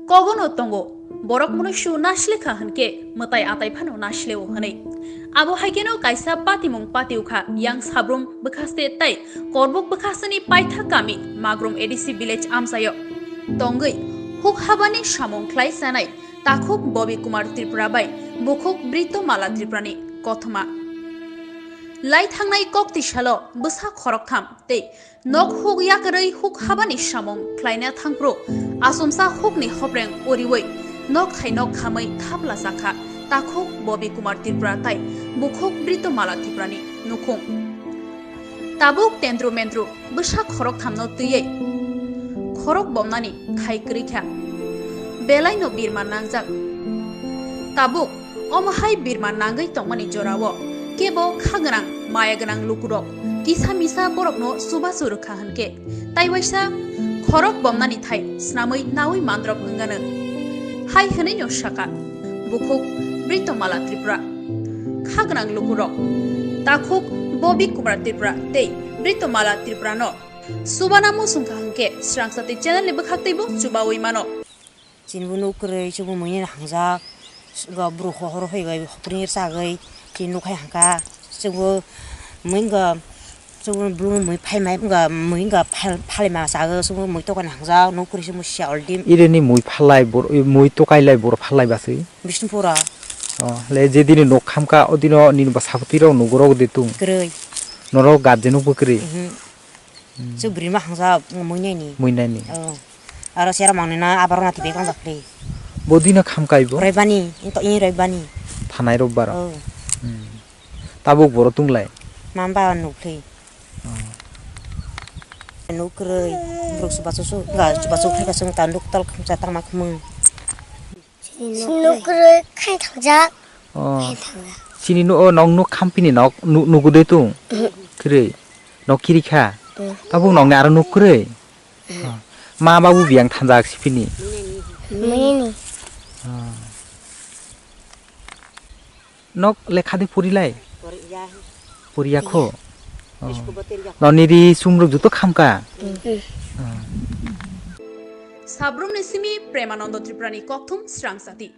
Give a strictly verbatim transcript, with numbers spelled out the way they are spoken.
Kogono tongo, borok munuisu nasle kha hwnkhe mwtai atai phano nasleo hwnwi. Abo hai kheno kaisa patimung patiukha yang Sabrum bwkhaste tei Korbuk bwkhasteni paitha kami Magrum A D C village amchaio tongwi huk habani samung khlai sanai takhuk Bobi Kumar Tripura bai bukhuk Brito Mala Tripurani kothoma. Lai thangnai kok tisalo bwsa khoroktham tei nok huk yakarwi huk habani samung khlaina thangphru achomsa hukni hopreng uriwi nok thai nok khamwi thapla chakha takhuk Bobi Kumar Tripura tai bukhuk Brito Mala Tripurani nukhung. Tabuk tendru mendru bwsa khorok thamno twiwi khorok bomnani khai kwrwi kha. Belaino birma nangjak. Tabuk omo hai birma nangwi tongmani jorao kebo kha gwnang maya gwnang lukurok kisa misa borokno chubachu rwkha hwnkhe tai waisa khorok bomnani thai snamwi nawi mandrop wngano. Hai hwnwino sakha bukhuk Brito Mala Tripura. Kha gwnang lukurok takhuk Bobi Kumar Tripura tei Brito Mala Tripurano subana muchungkha hwnkhe Srangsati channel ni bwkhak teibo chubawi mano. Chini bo nuk kwrwi, chini bo mui ni hangjak, ga bru hohor hoi gai hopring chagwi chini nuk hai hangka, chini bo mui ga, chini bo bru mui phai mai ga, mui ga phal-, phalai ma chagwi, chini bo mui tokan hangjak, nuk kwrwi chini bo sia already. Ire ni mui phalai bor-, mui tokai lai bor phalai baswi? Bishnupura. Oh, le je dini nok khamka, o dino nini bwsapati rok nugurok de tung? Kwrwi. Norok guardian bo kwrwi? Mhm. Hmm. Chwk bwrwi ma hangsa mui nai ni. Mui nai ni. Oh. Aro sera mangni na abar na tibe kang jakli. Bo dino khamka ibo? Roibani, into ini roibani. Thanai rok baro? Oh. Hmm. Tabuk boro tunglai? Mamba nukli. Oh. Nuk kwrwi, borok chubachu su, ga chubachu khai ka chwng ta nuk tal khamsa tangma khmung. Nuk kwrwi khai thangjak. Oh. Khai thangjak. Chini no, oh, nok nuk khampini nok nu-, nugu de tung? Mhm. Kwrwi. Nok kiri kha? Mhm. Tabuk nokni aro nuk kwrwi? Mhm. Oh. Ma babu biyang thangjak sipini? Mui ni. Oh. Nok lekha de puri lai? Puriya kho? Oh. Nokni ri sumrok joto khamka? Mm. Oh. Sabrumni simi Premanando Tripurani kokthum Srangsati.